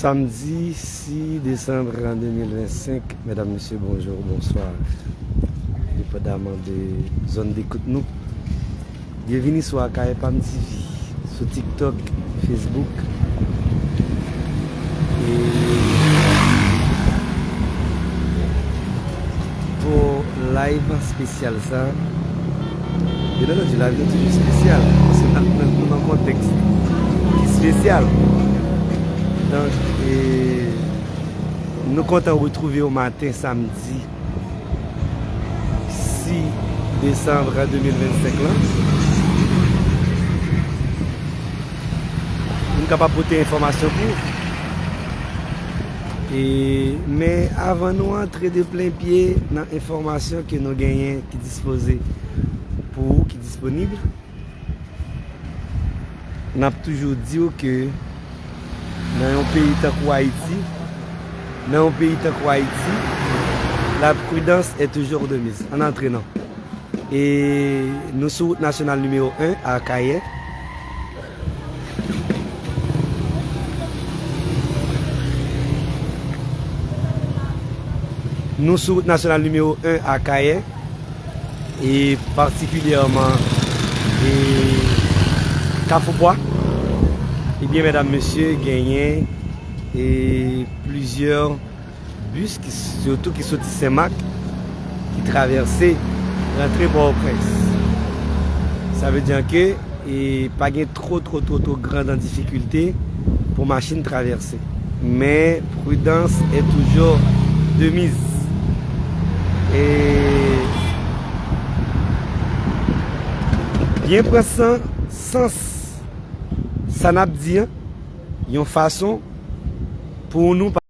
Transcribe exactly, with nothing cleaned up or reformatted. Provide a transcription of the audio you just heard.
Samdi sis desanm de mil vennsenk, medam, mesye, bonjou, bonswa. Depandaman de zòn dekout nou. Byenvini sou Akayè Pam T V, sou TikTok, Facebook. E pou live espesyal sa, byen antandi, live yo toujou espesyal, paske n ap nan, nou nan kontèks ki espesyal. Donk, e, nou kontan retwouve w maten samdi sis desanm de mil vennsenk lan. Pou n kapab pote enfòmasyon pou ou. E, men avan nou antre de plen pye nan enfòmasyon ke nou genyen ki dispoze pou ou, ki disponib, n ap toujou di w ke nan yon peyi tankou Ayiti, nan yon peyi tankou Ayiti, la prudence est toujours de mise. Ann antre non. E nou sou wout nasyonal nimewo en a Akayè. Nou sou wout nasyonal nimewo en a Akayè, e patikilyèman, e Kafou Bwa. Ebyen, medam, mesye, genyen, e plizyè bis ki, sitou ki soti Senmak, ki travèse rantre Pòtoprens. Sa vle di ke, e pa gen two, two, two, two gran difikilte pou machin travèse. Men, prudence est toujours de mise. E byen pran san, sans sa n ap di an, yon fason pou nou pa